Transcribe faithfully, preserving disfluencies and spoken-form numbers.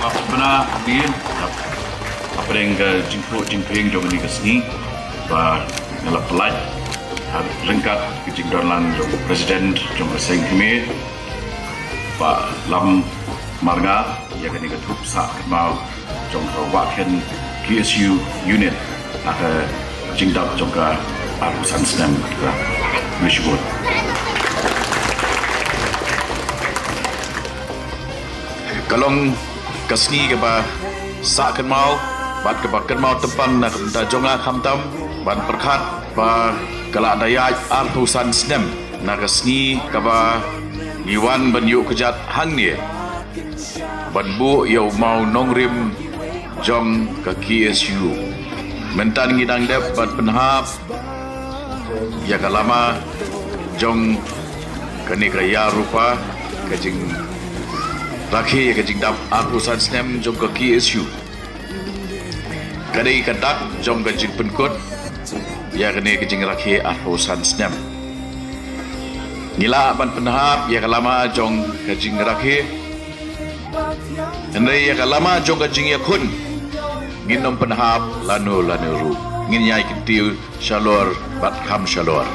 Bana ni hapdeng ka jingphuh jingphieng jong kane ka sngi ba nga la pynlait ryngkat ka jingdon lang jong President jong ka Seng Khmer, Bah Lam Marngar, ïa kane ka thup sah kynmaw jong ka Wahkhen K S U Unit ha ka jingdap jong ka arphew san snem. Khublei shibun. Ka long ka sngi kaba sah kynmaw bad kaba kynmaw tympang na ka bynta jong nga khamtam ban pyrkhat ba ka la da ïaid arphew san snem na ka sngi kaba ngi wan ban ïuh kjat hangne ban buh ïa u mawnongrim jong ka K S U. Mynta ngi dang dep ban pynhap ïa ka lama jong kane ka ïa rupa ka jingrakhe ïa ka jingdap arphew san snem jong ka K S U. Ka dei ka dak jong ka jingpynkut ïa kane ka jingrakhe arphew san snem. Ngi lah ban pynhap ïa ka lama jong ka jingrakhe, hynrei ïa ka lama jong ka jingïakhun ngin ym pynhap lano lano ruh, ngin ïai kyntiew shalor bad kham shalor.